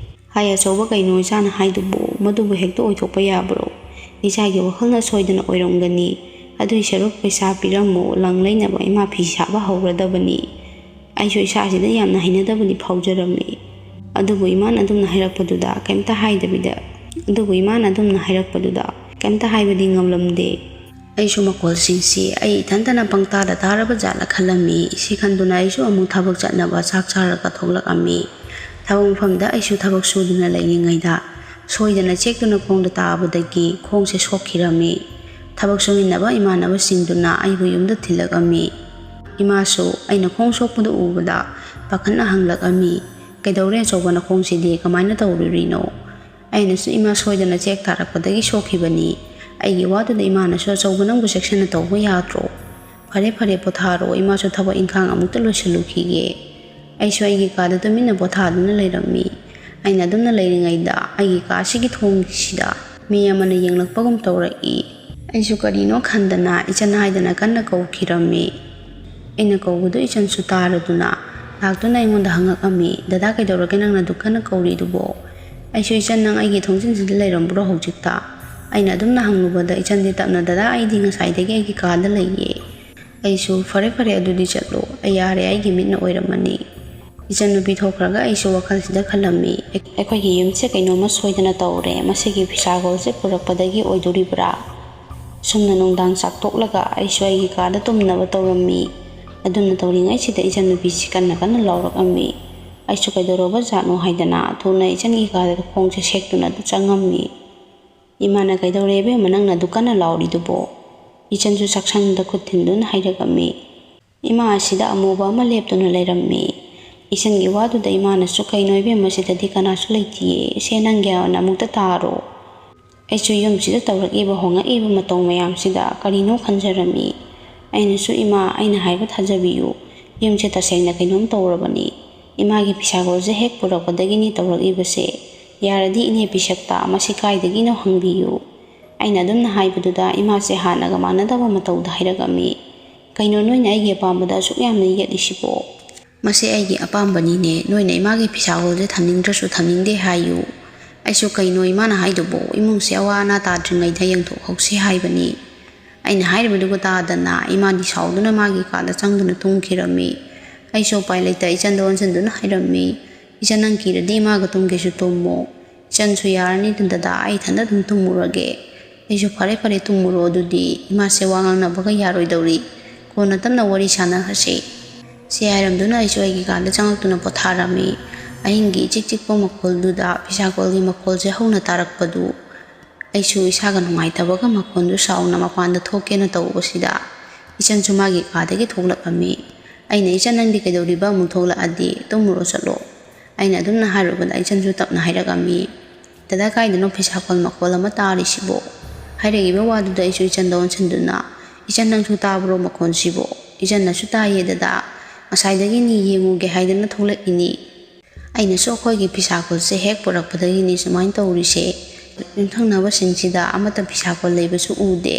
"ꯍꯥꯏ ꯑꯆꯧꯕ ꯀꯩꯅꯣ ꯏꯆꯥꯅ ꯍꯥꯏꯗꯨꯕꯨ? ꯃꯗꯨꯕꯨ ꯍꯦꯛꯇ ꯑꯣꯏꯊꯣꯛꯄ ꯌꯥꯕ꯭ꯔꯣ? ꯏꯆꯥꯒꯤ ꯋꯥꯈꯜꯅ ꯁꯣꯏꯗꯅ ꯑꯣꯏꯔꯝꯒꯅꯤ꯫ ꯑꯗꯨꯏ ꯁꯔꯨꯛ ꯄꯩꯁꯥ ꯄꯤꯔꯝꯃꯣ, ꯂꯪ ꯂꯩꯅꯕ ꯏꯃꯥ ꯐꯤ ꯁꯥꯕ ꯍꯧꯔꯗꯕꯅꯤ꯫" ꯑꯩꯁꯨ ꯏꯁꯥꯁꯤꯗ ꯌꯥꯝꯅ ꯍꯩꯅꯗꯕꯗꯤ ꯐꯥꯎꯖꯔꯝꯃꯤ꯫ ꯑꯗꯨꯕꯨ ꯏꯃꯥꯅ ꯑꯗꯨꯝꯅ ꯍꯥꯏꯔꯛꯄꯗꯨꯗ ꯀꯩꯝꯇ ꯍꯥꯏꯗꯕꯤꯗ, ꯑꯗꯨꯕꯨ ꯏꯃꯥꯅ ꯑꯗꯨꯝꯅ ꯍꯥꯏꯔꯛꯄꯗꯨꯗ ꯀꯩꯝꯇ ꯍꯥꯏꯕꯗꯤ ꯉꯝꯂꯝꯗꯦ꯫ ꯑꯩꯁꯨ ꯃꯈꯣꯜꯁꯤꯡꯁꯤ ꯑꯩ ꯏꯊꯟꯇꯅ ꯄꯪꯇꯥꯗ ꯇꯥꯔꯕ ꯖꯥꯠꯂ ꯈꯜꯂꯝꯃꯤ꯫ ꯁꯤ ꯈꯟꯗꯨꯅ ꯑꯩꯁꯨ ꯑꯃꯨꯛ ꯊꯕꯛ ꯆꯠꯅꯕ ꯆꯥꯛ ꯆꯥꯔꯒ ꯊꯣꯛꯂꯛꯑꯝꯃꯤ꯫ ꯊꯕꯛ ꯃꯐꯝꯗ ꯑꯩꯁꯨ ꯊꯕꯛ ꯁꯨꯗꯨꯅ ꯂꯩꯔꯤꯉꯩꯗ ꯁꯣꯏꯗꯅ ꯆꯦꯛꯇꯨꯅ ꯈꯣꯡꯗ ꯇꯥꯕꯗꯒꯤ ꯈꯣꯡꯁꯦ ꯁꯣꯛꯈꯤꯔꯝꯃꯤ꯫ ꯊꯕꯛ ꯁꯨꯃꯤꯟꯅꯕ ꯏꯃꯥꯟꯅꯕꯁꯤꯡꯗꯨꯅ ꯑꯩꯕꯨ ꯌꯨꯝꯗ ꯊꯤꯜꯂꯛꯑꯝꯃꯤ꯫ ꯏꯃꯥꯁꯨ ꯑꯩꯅ ꯈꯣꯡ ꯁꯣꯛꯄꯗꯨ ꯎꯕꯗ ꯄꯥꯈꯠꯅ ꯍꯪꯂꯛꯑꯝꯃꯤ, "ꯀꯩꯗꯧꯔꯦ ꯑꯆꯧꯕ, ꯅꯈꯣꯡꯁꯤꯗꯤ ꯀꯃꯥꯏꯅ ꯇꯧꯔꯨꯔꯤꯅꯣ?" ꯑꯩꯅꯁꯨ, "ꯏꯃꯥ, ꯁꯣꯏꯗꯅ ꯆꯦꯛ ꯇꯥꯔꯛꯄꯗꯒꯤ ꯁꯣꯛꯈꯤꯕꯅꯤ꯫" ꯑꯩꯒꯤ ꯋꯥꯗꯨꯗ ꯏꯃꯥꯅꯁꯨ, "ꯑꯆꯧꯕ, ꯅꯪꯕꯨ ꯆꯦꯛꯁꯤꯟꯅ ꯇꯧꯕ ꯌꯥꯗ꯭ꯔꯣ? "ꯐꯔꯦ ꯐꯔꯦ, ꯄꯣꯊꯥꯔꯣ, ꯏꯃꯥꯁꯨ ꯊꯕꯛ ꯏꯪꯈꯥꯡ ꯑꯃꯨꯛꯇ ꯂꯣꯏꯁꯤꯜꯂꯨꯈꯤꯒꯦ"꯫ ꯑꯩꯁꯨ ꯑꯩꯒꯤ ꯀꯥꯗ ꯇꯨꯃꯤꯟꯅ ꯄꯣꯊꯥꯗꯨꯅ ꯂꯩꯔꯝꯃꯤ꯫ ꯑꯩꯅ ꯑꯗꯨꯝꯅ ꯂꯩꯔꯤꯉꯩꯗ ꯑꯩꯒꯤ ꯀꯥꯁꯤꯒꯤ ꯊꯣꯡꯁꯤꯗ ꯃꯤ ꯑꯃꯅ ꯌꯦꯡꯂꯛꯄꯒꯨꯝ ꯇꯧꯔꯛꯏ꯫ ꯑꯩꯁꯨ ꯀꯔꯤꯅꯣ ꯈꯟꯗꯅ ꯏꯆꯟ ꯍꯥꯏꯗꯅ ꯀꯟꯅ ꯀꯧꯈꯤꯔꯝꯃꯤ꯫ ꯑꯩꯅ ꯀꯧꯕꯗꯨ ꯏꯆꯟꯁꯨ ꯇꯥꯔꯗꯨꯅ ꯂꯥꯛꯇꯨꯅ ꯑꯩꯉꯣꯟꯗ ꯍꯪꯉꯛꯑꯝꯃꯤ, "ꯗꯗꯥ, ꯀꯩꯗꯧꯔꯒꯦ ꯅꯪꯅ ꯑꯗꯨꯛ ꯀꯟꯅ ꯀꯧꯔꯤꯗꯨꯕꯣ?" ꯑꯩꯁꯨ, "ꯏꯆꯟ, ꯅꯪ ꯑꯩꯒꯤ ꯊꯣꯡꯖꯤꯟꯁꯤꯗ ꯂꯩꯔꯝꯕ꯭ꯔꯣ ꯍꯧꯖꯤꯛꯇ?" ꯑꯩꯅ ꯑꯗꯨꯝꯅ ꯍꯪꯂꯨꯕꯗ ꯏꯆꯟꯗꯤ ꯇꯞꯅ, "ꯗꯗꯥ, ꯑꯩꯗꯤ ꯉꯁꯥꯏꯗꯒꯤ ꯑꯩꯒꯤ ꯀꯥꯗ ꯂꯩꯌꯦ"꯫ ꯑꯩꯁꯨ, "ꯐꯔꯦ ꯐꯔꯦ, ꯑꯗꯨꯗꯤ ꯆꯠꯂꯣ, ꯑꯩ ꯌꯥꯔꯦ, ꯑꯩꯒꯤ ꯃꯤꯠꯅ ꯑꯣꯏꯔꯝꯃꯅꯤ"꯫ ꯏꯆꯟꯅꯨꯄꯤ ꯊꯣꯛꯈ꯭ꯔꯒ ꯑꯩꯁꯨ ꯋꯥꯈꯜꯁꯤꯗ ꯈꯜꯂꯝꯃꯤ, "ꯑꯩꯈꯣꯏꯒꯤ ꯌꯨꯝꯁꯦ ꯀꯩꯅꯣꯝꯃ ꯁꯣꯏꯗꯅ ꯇꯧꯔꯦ, ꯃꯁꯤꯒꯤ ꯐꯤꯁꯥꯒꯣꯜꯁꯦ ꯄꯨꯔꯛꯄꯗꯒꯤ ꯑꯣꯏꯗꯣꯔꯤꯕ꯭ꯔꯥ?" ꯁꯨꯝꯅ ꯅꯨꯡꯗꯥꯡ ꯆꯥꯛ ꯇꯣꯛꯂꯒ ꯑꯩꯁꯨ ꯑꯩꯒꯤ ꯀꯥꯗ ꯇꯨꯝꯅꯕ ꯇꯧꯔꯝꯃꯤ꯫ ꯑꯗꯨꯝꯅ ꯇꯧꯔꯤꯉꯩꯁꯤꯗ ꯏꯆꯟꯅꯨꯄꯤꯁꯤ ꯀꯟꯅ ꯀꯟꯅ ꯂꯥꯎꯔꯛꯑꯝꯃꯤ꯫ ꯑꯩꯁꯨ ꯀꯩꯗꯧꯔꯕ ꯖꯥꯠꯅꯣ ꯍꯥꯏꯗꯅ ꯊꯨꯅ ꯏꯆꯟꯒꯤ ꯀꯥꯗ ꯈꯣꯡꯁꯦ ꯁꯦꯛꯇꯨꯅ ꯆꯪꯉꯝꯃꯤ꯫ ꯏꯃꯥꯅ, "ꯀꯩꯗꯧꯔꯦ ꯏꯕꯦꯝꯃ, ꯅꯪꯅ ꯑꯗꯨꯛ ꯀꯟꯅ ꯂꯥꯎꯔꯤꯗꯨꯕꯣ?" ꯏꯆꯟꯁꯨ ꯆꯥꯛꯁꯪꯗ ꯈꯨꯠ ꯊꯤꯟꯗꯨꯅ ꯍꯥꯏꯔꯛꯑꯝꯃꯤ꯫ ꯏꯃꯥ ꯑꯁꯤꯗ ꯑꯃꯨꯕ ꯑꯃ ꯂꯦꯞꯇꯨꯅ ꯂꯩꯔꯝꯃꯤ꯫ ꯏꯆꯟꯒꯤ ꯋꯥꯗꯨꯗ ꯏꯃꯥꯅꯁꯨ, "ꯀꯩꯅꯣ ꯏꯕꯦꯝꯃ, ꯁꯤꯗꯗꯤ ꯀꯅꯥꯁꯨ ꯂꯩꯇꯤꯌꯦ, ꯁꯦ ꯅꯪꯒꯤ ꯑꯣꯏꯅ ꯑꯃꯨꯛꯇ ꯇꯥꯔꯣ"꯫ ꯑꯩꯁꯨ ꯌꯨꯝꯁꯤꯗ ꯇꯧꯔꯛꯏꯕ ꯍꯣꯡꯉꯛꯏꯕ ꯃꯇꯧ ꯃꯌꯥꯝꯁꯤꯗ ꯀꯔꯤꯅꯣ ꯈꯟꯖꯔꯝꯃꯤ꯫ ꯑꯩꯅꯁꯨ, "ꯏꯃꯥ, ꯑꯩꯅ ꯍꯥꯏꯕ ꯊꯥꯖꯕꯤꯌꯨ, ꯌꯨꯝꯁꯦ ꯇꯁꯦꯡꯅ ꯀꯩꯅꯣꯝ ꯇꯧꯔꯕꯅꯤ꯫ ꯏꯃꯥꯒꯤ ꯐꯤꯁꯥꯒꯣꯜꯁꯦ ꯍꯦꯛ ꯄꯨꯔꯛꯄꯗꯒꯤꯅꯤ ꯇꯧꯔꯛꯏꯕꯁꯦ꯫ ꯌꯥꯔꯗꯤ ꯏꯅꯦ ꯄꯤꯁꯛꯇ ꯃꯁꯤ ꯀꯥꯏꯗꯒꯤꯅꯣ ꯍꯪꯕꯤꯌꯨ"꯫ ꯑꯩꯅ ꯑꯗꯨꯝꯅ ꯍꯥꯏꯕꯗꯨꯗ ꯏꯃꯥꯁꯦ ꯍꯥꯟꯅꯒ ꯃꯥꯟꯅꯗꯕ ꯃꯇꯧꯗ ꯍꯥꯏꯔꯛꯑꯝꯃꯤ, "ꯀꯩꯅꯣ ꯅꯣꯏꯅ ꯑꯩꯒꯤ ꯑꯄꯥꯝꯕꯗ ꯑꯁꯨꯛ ꯌꯥꯝꯅ ꯌꯦꯠꯂꯤꯁꯤꯕꯣ? ꯃꯁꯤ ꯑꯩꯒꯤ ꯑꯄꯥꯝꯕꯅꯤꯅꯦ, ꯅꯣꯏꯅ ꯏꯃꯥꯒꯤ ꯐꯤꯁꯥꯒꯣꯜꯁꯦ ꯊꯝꯅꯤꯡꯗ꯭ꯔꯁꯨ ꯊꯝꯅꯤꯡꯗꯦ ꯍꯥꯏꯌꯨ"꯫ ꯑꯩꯁꯨ, "ꯀꯩꯅꯣ ꯏꯃꯥꯅ ꯍꯥꯏꯗꯨꯕꯣ? ꯏꯃꯨꯡꯁꯦ ꯑꯋꯥ ꯑꯅꯥ ꯇꯥꯗ꯭ꯔꯤꯉꯩꯗ ꯌꯦꯡꯊꯣꯛꯍꯧꯁꯤ ꯍꯥꯏꯕꯅꯤ"꯫ ꯑꯩꯅ ꯍꯥꯏꯔꯤꯕꯗꯨꯒ ꯇꯥꯗꯅ ꯏꯃꯥꯗꯤ ꯁꯥꯎꯗꯨꯅ ꯃꯥꯒꯤ ꯀꯥꯗ ꯆꯪꯗꯨꯅ ꯇꯨꯝꯈꯤꯔꯝꯃꯤ꯫ ꯑꯩꯁꯨ ꯎꯄꯥꯏ ꯂꯩꯇ ꯏꯆꯟꯗ ꯑꯣꯟꯁꯤꯟꯗꯨꯅ ꯍꯥꯏꯔꯝꯃꯤ, "ꯏꯆꯟ, ꯅꯪ ꯀꯤꯔꯗꯤ ꯏꯃꯥꯒ ꯇꯨꯝꯒꯦꯁꯨ ꯇꯨꯝꯃꯣ"꯫ "ꯏꯆꯟꯁꯨ ꯌꯥꯔꯅꯤ ꯗꯗꯥ, ꯑꯩ ꯏꯊꯟꯗ ꯑꯗꯨꯝ ꯇꯨꯝꯃꯨꯔꯒꯦ"꯫ ꯑꯩꯁꯨ, "ꯐꯔꯦ ꯐꯔꯦ, ꯇꯨꯝꯃꯨꯔꯣ ꯑꯗꯨꯗꯤ, ꯏꯃꯥꯁꯦ ꯋꯥ ꯉꯥꯡꯅꯕꯒ ꯌꯥꯔꯣꯏꯗꯧꯔꯤ, ꯀꯣꯟꯅ ꯇꯞꯅ ꯋꯥꯔꯤ ꯁꯥꯟꯅꯔꯁꯤ"꯫ ꯁꯤ ꯍꯥꯏꯔꯝꯗꯨꯅ ꯑꯩꯁꯨ ꯑꯩꯒꯤ ꯀꯥꯗ ꯆꯪꯉꯛꯇꯨꯅ ꯄꯣꯊꯥꯔꯝꯃꯤ꯫ ꯑꯍꯤꯡꯒꯤ ꯏꯆꯤꯛ ꯆꯤꯛꯄ ꯃꯈꯣꯜꯗꯨꯗ ꯐꯤꯁꯥꯀꯣꯜꯒꯤ ꯃꯈꯣꯜꯁꯦ ꯍꯧꯅ ꯇꯥꯔꯛꯄꯗꯨ ꯑꯩꯁꯨ ꯏꯁꯥꯒ ꯅꯨꯡꯉꯥꯏꯇꯕꯒ ꯃꯈꯣꯟꯗꯨ ꯁꯥꯎꯅ ꯃꯄꯥꯟꯗ ꯊꯣꯛꯀꯦꯅ ꯇꯧꯕꯁꯤꯗ ꯏꯆꯟꯁꯨ ꯃꯥꯒꯤ ꯀꯥꯗꯒꯤ ꯊꯣꯛꯂꯛꯂꯝꯃꯤ꯫ ꯑꯩꯅ, "ꯏꯆꯟ, ꯅꯪꯗꯤ ꯀꯩꯗꯧꯔꯤꯕ? ꯑꯃꯨꯛ ꯊꯣꯛꯂꯛꯑꯗꯤ ꯇꯨꯝꯃꯨꯔꯣ ꯆꯠꯂꯣ"꯫ ꯑꯩꯅ ꯑꯗꯨꯝꯅ ꯍꯥꯏꯔꯨꯕꯗ ꯏꯆꯟꯁꯨ ꯇꯞꯅ ꯍꯥꯏꯔꯛꯂꯝꯃꯤ, "ꯗꯗꯥ, ꯀꯥꯏꯗꯅꯣ ꯐꯤꯁꯥꯀꯣꯜ ꯃꯈꯣꯜ ꯑꯃ ꯇꯥꯔꯤꯁꯤꯕꯣ?" ꯍꯥꯏꯔꯛꯂꯤꯕ ꯋꯥꯗꯨꯗ ꯑꯩꯁꯨ ꯏꯆꯟꯗ ꯑꯣꯟꯁꯤꯟꯗꯨꯅ, "ꯏꯆꯟ, ꯅꯪꯁꯨ ꯇꯥꯕ꯭ꯔꯣ ꯃꯈꯣꯟꯁꯤꯕꯣ?" "ꯏꯆꯟꯅꯁꯨ ꯇꯥꯏꯌꯦ ꯗꯗꯥ, ꯉꯁꯥꯏꯗꯒꯤꯅꯤ ꯌꯦꯡꯉꯨꯒꯦ ꯍꯥꯏꯗꯅ ꯊꯣꯛꯂꯛꯏꯅꯤ꯫ ꯑꯩꯅꯁꯨ ꯑꯩꯈꯣꯏꯒꯤ ꯐꯤꯁꯥ ꯀꯣꯜꯁꯦ ꯍꯦꯛ ꯄꯨꯔꯛꯄꯗꯒꯤꯅꯤ ꯁꯨꯃꯥꯏꯅ ꯇꯧꯔꯤꯁꯦ꯫ ꯌꯨꯝꯊꯪꯅꯕꯁꯤꯡꯁꯤꯗ ꯑꯃꯠꯇ ꯐꯤꯁꯥ ꯀꯣꯜ ꯂꯩꯕꯁꯨ ꯎꯗꯦ꯫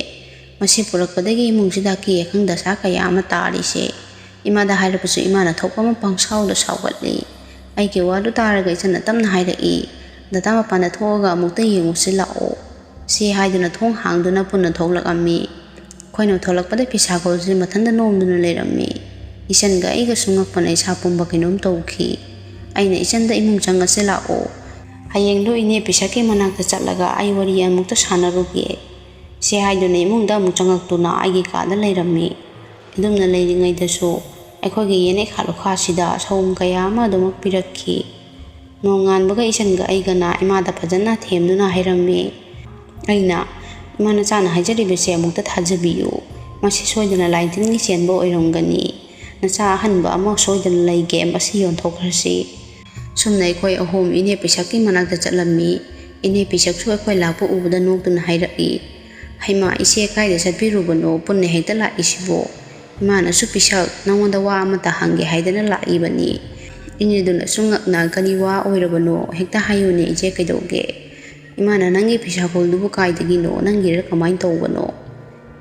ꯃꯁꯤ ꯄꯨꯔꯛꯄꯗꯒꯤ ꯏꯃꯨꯡꯁꯤꯗ ꯑꯀꯤ ꯑꯈꯪ ꯗꯁꯥ ꯀꯌꯥ ꯑꯃ ꯇꯥꯔꯤꯁꯦ꯫ ꯏꯃꯥꯗ ꯍꯥꯏꯔꯕꯁꯨ ꯏꯃꯥꯅ ꯊꯣꯛꯄ ꯑꯃ ꯄꯪꯁꯥꯎꯗ ꯁꯥꯎꯒꯠꯂꯤ꯫ ꯑꯩꯒꯤ ꯋꯥꯗꯨ ꯇꯥꯔꯒ ꯏꯆꯟꯅ ꯇꯞꯅ ꯍꯥꯏꯔꯛꯏ, "ꯗꯗꯥ, ꯃꯄꯥꯟꯗ ꯊꯣꯛꯑꯒ ꯑꯃꯨꯛꯇ ꯌꯦꯡꯉꯨꯁꯤ ꯂꯥꯛꯑꯣ"꯫ ꯁꯤ ꯍꯥꯏꯗꯨꯅ ꯊꯣꯡ ꯍꯥꯡꯗꯨꯅ ꯄꯨꯟꯅ ꯊꯣꯛꯂꯛꯑꯝꯃꯤ꯫ ꯑꯩꯈꯣꯏꯅ ꯊꯣꯛꯂꯛꯄꯗ ꯐꯤꯁꯥ ꯀꯣꯜꯁꯤ ꯃꯊꯟꯇ ꯅꯣꯝꯗꯨꯅ ꯂꯩꯔꯝꯃꯤ꯫ ꯏꯆꯟꯒ ꯑꯩꯒꯁꯨ ꯉꯛꯄꯅ ꯏꯁꯥ ꯄꯨꯝꯕ ꯀꯩꯅꯣꯝ ꯇꯧꯈꯤ꯫ ꯑꯩꯅ ꯏꯆꯟꯗ, "ꯏꯃꯨꯡ ꯆꯪꯉꯁꯤ ꯂꯥꯛꯑꯣ꯫ ꯍꯌꯦꯡꯗꯣ ꯏꯅꯦ ꯄꯤꯁꯛꯀꯤ ꯃꯅꯥꯛꯇ ꯆꯠꯂꯒ ꯑꯩ ꯋꯥꯔꯤ ꯑꯃꯨꯛꯇ ꯁꯥꯟꯅꯔꯨꯒꯦ"꯫ ꯁꯤ ꯍꯥꯏꯗꯨꯅ ꯏꯃꯨꯡꯗ ꯑꯃꯨꯛ ꯆꯪꯉꯛꯇꯨꯅ ꯑꯩꯒꯤ ꯀꯥꯗ ꯂꯩꯔꯝꯃꯤ꯫ ꯑꯗꯨꯝꯅ ꯂꯩꯔꯤꯉꯩꯗꯁꯨ ꯑꯩꯈꯣꯏꯒꯤ ꯌꯦꯅꯦꯛ ꯈꯥ ꯂꯨꯈꯥꯁꯤꯗ ꯁꯑꯣꯝ ꯀꯌꯥ ꯑꯃ ꯑꯗꯨꯃꯛ ꯄꯤꯔꯛꯈꯤ꯫ ꯅꯣꯡꯉꯥꯟꯕꯒ ꯏꯆꯟꯒ ꯑꯩꯒꯅ ꯏꯃꯥꯗ ꯐꯖꯅ ꯊꯦꯝꯗꯨꯅ ꯍꯥꯏꯔꯝꯃꯤ꯫ ꯑꯩꯅ, "ꯏꯃꯥ, ꯅꯆꯥꯅ ꯍꯥꯏꯖꯔꯤꯕꯁꯦ ꯑꯃꯨꯛꯇ ꯊꯥꯖꯕꯤꯌꯨ꯫ ꯃꯁꯤ ꯁꯣꯏꯗꯅ ꯂꯥꯏ ꯇꯤꯟꯒꯤ ꯆꯦꯟꯕ ꯑꯣꯏꯔꯝꯒꯅꯤ꯫ ꯅꯆꯥ ꯑꯍꯟꯕ ꯑꯃ ꯁꯣꯏꯗꯅ ꯂꯩꯒꯦ, ꯃꯁꯤ ꯌꯣꯟꯊꯣꯛꯈ꯭ꯔꯁꯤ"꯫ ꯁꯨꯝꯅ ꯑꯩꯈꯣꯏ ꯑꯍꯨꯝ ꯏꯅꯦ ꯄꯤꯁꯛꯀꯤ ꯃꯅꯥꯛꯇ ꯆꯠꯂꯝꯃꯤ꯫ ꯏꯅꯦ ꯄꯤꯁꯛꯁꯨ ꯑꯩꯈꯣꯏ ꯂꯥꯛꯄ ꯎꯕꯗ ꯅꯣꯛꯇꯨꯅ ꯍꯥꯏꯔꯛꯏ, "ꯍꯩꯃꯥ, ꯏꯆꯦ, ꯀꯥꯏꯗ ꯆꯠꯄꯤꯔꯨꯕꯅꯣ? ꯄꯨꯟꯅ ꯍꯦꯛꯇ ꯂꯥꯛꯏꯁꯤꯕꯣ?" "ꯏꯃꯥꯅꯁꯨ, ꯄꯤꯁꯛ, ꯅꯉꯣꯟꯗ ꯋꯥ ꯑꯃꯇ ꯍꯪꯒꯦ ꯍꯥꯏꯗꯅ ꯂꯥꯛꯏꯕꯅꯤ"꯫ ꯏꯅꯦꯗꯨꯅꯁꯨ ꯉꯛꯅ, "ꯀꯔꯤ ꯋꯥ ꯑꯣꯏꯔꯕꯅꯣ? ꯍꯦꯛꯇ ꯍꯥꯏꯌꯨꯅꯦ ꯏꯆꯦ, ꯀꯩꯗꯧꯒꯦ?" "ꯏꯃꯥꯅ ꯅꯪꯒꯤ ꯐꯤꯁꯥ ꯀꯣꯜꯗꯨꯕꯨ ꯀꯥꯏꯗꯒꯤꯅꯣ? ꯅꯪꯒꯤꯔ ꯀꯃꯥꯏꯅ ꯇꯧꯕꯅꯣ?"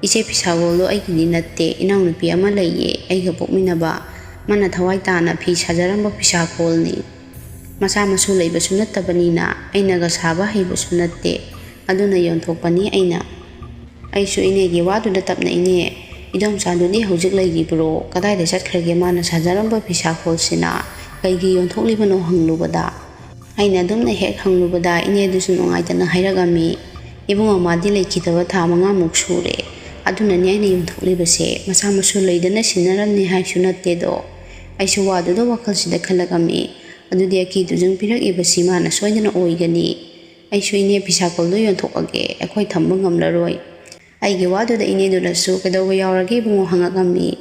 "ꯏꯆꯦ, ꯐꯤꯁꯥ ꯀꯣꯜꯗꯣ ꯑꯩꯒꯤꯗꯤ ꯅꯠꯇꯦ, ꯏꯅꯥꯎꯅꯨꯄꯤ ꯑꯃ ꯂꯩꯌꯦ ꯑꯩꯒ ꯄꯣꯛꯃꯤꯟꯅꯕ꯫ ꯃꯥꯅ ꯊꯋꯥꯏ ꯇꯥꯅ ꯐꯤ ꯁꯥꯖꯔꯝꯕ ꯐꯤꯁꯥ ꯀꯣꯜꯅꯤ꯫ ꯃꯆꯥ ꯃꯁꯨ ꯂꯩꯕꯁꯨ ꯅꯠꯇꯕꯅꯤꯅ, ꯑꯩꯅꯒ ꯁꯥꯕ ꯍꯩꯕꯁꯨ ꯅꯠꯇꯦ, ꯑꯗꯨꯅ ꯌꯣꯟꯊꯣꯛꯄꯅꯤ ꯑꯩꯅ"꯫ ꯑꯩꯁꯨ ꯏꯅꯦꯒꯤ ꯋꯥꯗꯨꯗ ꯇꯞꯅ, "ꯏꯅꯦ, ꯏꯗꯣꯝꯆꯥꯗꯨꯗꯤ ꯍꯧꯖꯤꯛ ꯂꯩꯔꯤꯕ꯭ꯔꯣ? ꯀꯗꯥꯏꯗ ꯆꯠꯈ꯭ꯔꯒꯦ? ꯃꯥꯅ ꯁꯥꯖꯔꯝꯕ ꯐꯤꯁꯥ ꯀꯣꯜꯁꯤꯅ ꯀꯩꯒꯤ ꯌꯣꯟꯊꯣꯛꯂꯤꯕꯅꯣ?" ꯍꯪꯂꯨꯕꯗ, ꯑꯩꯅ ꯑꯗꯨꯝꯅ ꯍꯦꯛ ꯍꯪꯂꯨꯕꯗ ꯏꯅꯦꯗꯨꯁꯨ ꯅꯨꯡꯉꯥꯏꯇꯅ ꯍꯥꯏꯔꯛꯑꯝꯃꯤ, "ꯏꯕꯨꯡꯉꯣ, ꯃꯥꯗꯤ ꯂꯩꯈꯤꯗꯕ ꯊꯥ ꯃꯉꯥꯃꯨꯛ ꯁꯨꯔꯦ, ꯑꯗꯨꯅꯅꯦ ꯑꯩꯅ ꯌꯣꯟꯊꯣꯛꯂꯤꯕꯁꯦ꯫ ꯃꯆꯥ ꯃꯁꯨ ꯂꯩꯗꯅ ꯁꯤꯟꯅꯔꯝꯅꯤ ꯍꯥꯏꯁꯨ ꯅꯠꯇꯦꯗꯣ"꯫ ꯑꯩꯁꯨ ꯋꯥꯗꯨꯗ ꯋꯥꯈꯜꯁꯤꯗ ꯈꯜꯂꯛꯑꯝꯃꯤ, "ꯑꯗꯨꯗꯤ ꯑꯀꯤ ꯇꯨꯖꯨꯡ ꯄꯤꯔꯛꯏꯕꯁꯤ ꯃꯥꯅ ꯁꯣꯏꯗꯅ ꯑꯣꯏꯒꯅꯤ"꯫ ꯑꯩꯁꯨ, "ꯏꯅꯦ, ꯐꯤꯁꯥ ꯀꯣꯜꯗꯣ ꯌꯣꯟꯊꯣꯛꯑꯒꯦ, ꯑꯩꯈꯣꯏ ꯊꯝꯕ ꯉꯝꯂꯔꯣꯏ"꯫ ꯑꯩꯒꯤ ꯋꯥꯗꯨꯗ ꯏꯅꯦꯗꯨꯅꯁꯨ, "ꯀꯩꯗꯧꯕ ꯌꯥꯎꯔꯒꯦ ꯏꯕꯨꯡꯉꯣ?" ꯍꯪꯉꯛꯑꯝꯃꯤ꯫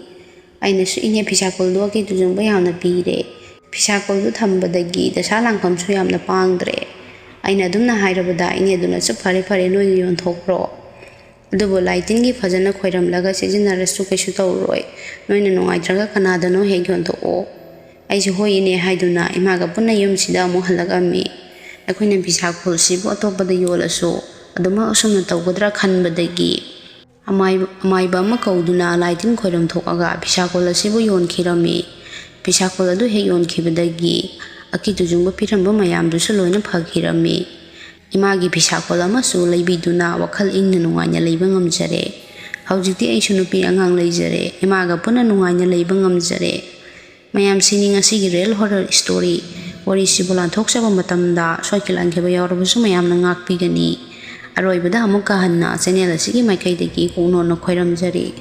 ꯑꯩꯅꯁꯨ, "ꯏꯅꯦ, ꯐꯤꯁꯥ ꯀꯣꯜꯗꯣ ꯑꯀꯤ ꯇꯨꯖꯨꯡꯕ ꯌꯥꯝꯅ ꯄꯤꯔꯦ꯫ ꯐꯤꯁꯥ ꯀꯣꯜꯗꯨ ꯊꯝꯕꯗꯒꯤ ꯗꯁꯥ ꯂꯥꯡꯐꯝꯁꯨ ꯌꯥꯝꯅ ꯄꯥꯡꯗ꯭ꯔꯦ"꯫ ꯑꯩꯅ ꯑꯗꯨꯝꯅ ꯍꯥꯏꯔꯕꯗ ꯏꯅꯦꯗꯨꯅꯁꯨ, "ꯐꯔꯦ ꯐꯔꯦ, ꯅꯣꯏꯅ ꯌꯣꯟꯊꯣꯛꯈ꯭ꯔꯣ"꯫ ꯑꯗꯨꯕꯨ ꯂꯥꯏ ꯇꯤꯟꯒꯤ ꯐꯖꯅ ꯈꯣꯏꯔꯝꯂꯒ ꯁꯤꯖꯤꯟꯅꯔꯁꯨ ꯀꯩꯁꯨ ꯇꯧꯔꯣꯏ꯫ ꯅꯣꯏꯅ ꯅꯨꯡꯉꯥꯏꯇ꯭ꯔꯒ ꯀꯅꯥꯗꯅꯣ ꯍꯦꯛ ꯌꯣꯟꯊꯣꯛꯑꯣ꯫ ꯑꯩꯁꯨ ꯍꯣꯏ ꯏꯅꯦ ꯍꯥꯏꯗꯨꯅ ꯏꯃꯥꯒ ꯄꯨꯟꯅ ꯌꯨꯝꯁꯤꯗ ꯑꯃꯨꯛ ꯍꯜꯂꯛꯑꯝꯃꯤ꯫ ꯑꯩꯈꯣꯏꯅ ꯐꯤꯁꯥ ꯀꯣꯜꯁꯤꯕꯨ ꯑꯇꯣꯞꯄꯗ ꯌꯣꯜꯂꯁꯨ ꯑꯗꯨꯃꯛ ꯑꯁꯨꯝꯅ ꯇꯧꯒꯗ꯭ꯔꯥ ꯈꯟꯕꯗꯒꯤ ꯑꯃꯥꯏ-, ꯑꯃꯥꯏꯕ ꯑꯃ ꯀꯧꯗꯨꯅ ꯂꯥꯏ ꯇꯤꯟ ꯈꯣꯏꯔꯝ ꯊꯣꯛꯑꯒ ꯐꯤꯁꯥ ꯀꯣꯜ ꯑꯁꯤꯕꯨ ꯌꯣꯟꯈꯤꯔꯝꯃꯤ꯫ ꯐꯤꯁꯥ ꯀꯣꯜ ꯑꯗꯨ ꯍꯦꯛ ꯌꯣꯟꯈꯤꯕꯗꯒꯤ ꯑꯀꯤ ꯇꯨꯖꯨꯡꯕ ꯄꯤꯔꯝꯕ ꯃꯌꯥꯝꯗꯨꯁꯨ ꯂꯣꯏꯅ ꯐꯈꯤꯔꯝꯃꯤ꯫ ꯏꯃꯥꯒꯤ ꯐꯤꯁꯥ ꯀꯣꯜ ꯑꯃꯁꯨ ꯂꯩꯕꯤꯗꯨꯅ ꯋꯥꯈꯜ ꯏꯪꯅ ꯅꯨꯡꯉꯥꯏꯅ ꯂꯩꯕ ꯉꯝꯖꯔꯦ꯫ ꯍꯧꯖꯤꯛꯇꯤ ꯑꯩꯁꯨ ꯅꯨꯄꯤ ꯑꯉꯥꯡ ꯂꯩꯖꯔꯦ꯫ ꯏꯃꯥꯒ ꯄꯨꯟꯅ ꯅꯨꯡꯉꯥꯏꯅ ꯂꯩꯕ ꯉꯝꯖꯔꯦ꯫ ꯃꯌꯥꯝꯁꯤꯅꯤ ꯉꯁꯤꯒꯤ real horror story꯫ ꯋꯥꯔꯤꯁꯤꯕꯨ ꯂꯥꯟꯊꯣꯛꯆꯕ ꯃꯇꯝꯗ ꯁꯣꯏꯈꯤ ꯂꯥꯟꯈꯤꯕ ꯌꯥꯎꯔꯕꯁꯨ ꯃꯌꯥꯝꯅ ꯉꯥꯛꯄꯤꯒꯅꯤ꯫ ꯑꯔꯣꯏꯕꯗ ꯑꯃꯨꯛꯀ ꯍꯟꯅ channel ꯑꯁꯤꯒꯤ ꯃꯥꯏꯀꯩꯗꯒꯤ ꯄꯨꯛꯅꯣꯟꯅ ꯈꯣꯏꯔꯝꯖꯔꯤ꯫